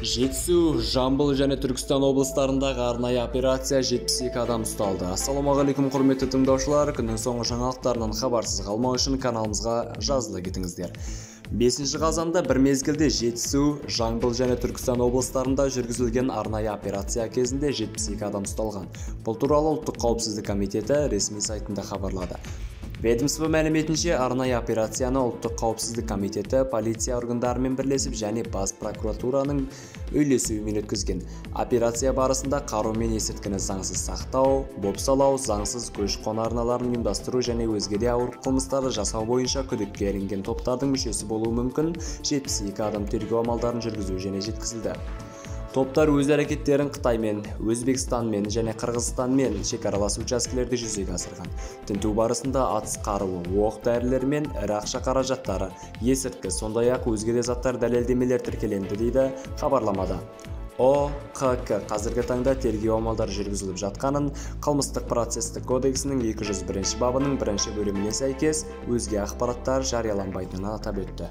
Жетісу, Жамбыл және Түркістан облыстарындағы арнайы операция 72 адам ұсталды. Ассалаумағалейкум, құрметті тыңдаушылар, күннің соңғы жаңалықтарынан хабарсыз қалмау үшін каналымызға жазыла кетіңіздер. 5 қазанда бір мезгілде Жетісу, Жамбыл және Түркістан облыстарында жүргізілген арнайы операция кезінде 72 адам ұсталған. Бұл туралы Ұлттық қауіпсіздік комитеті ресми сайтында хабарлады. Ведомство мәліметінше, арнайы операцияны Ұлттық қауіпсіздік комитеті полиция органдарымен бірлесіп және бас прокуратураның үйлесуімен өткізген. Операция барысында қару мен есірткіні заңсыз сақтау, бопсалау, заңсыз көші-қон арналарын ұйымдастыру және өзге де ауыр қылмыстарды жасау бойынша күдікке ілінген топтардың мүшесі болуы мүмкін 72 адам тергеу амалдарын жүргізу және жеткізілді. Топтар өз әрекеттерін Қытаймен, Өзбекстанмен және Қырғызстанмен шекаралас учаскелерде жүзеге асырған. Тінту барысында атыс қаруы, оқ дәрілер мен ірі ақша қаражаттары, есірткі, сондай-ақ өзге де заттар дәлелдемелер тіркеленді, дейді хабарламада. ҰҚК қазіргі таңда тергеу амалдары жүргізіліп жатқанын, Қылмыстық процестік кодексінің 201 бабының 1 бөліміне сәйкес өзге ақпараттар жарияланбайтынын атап өтті.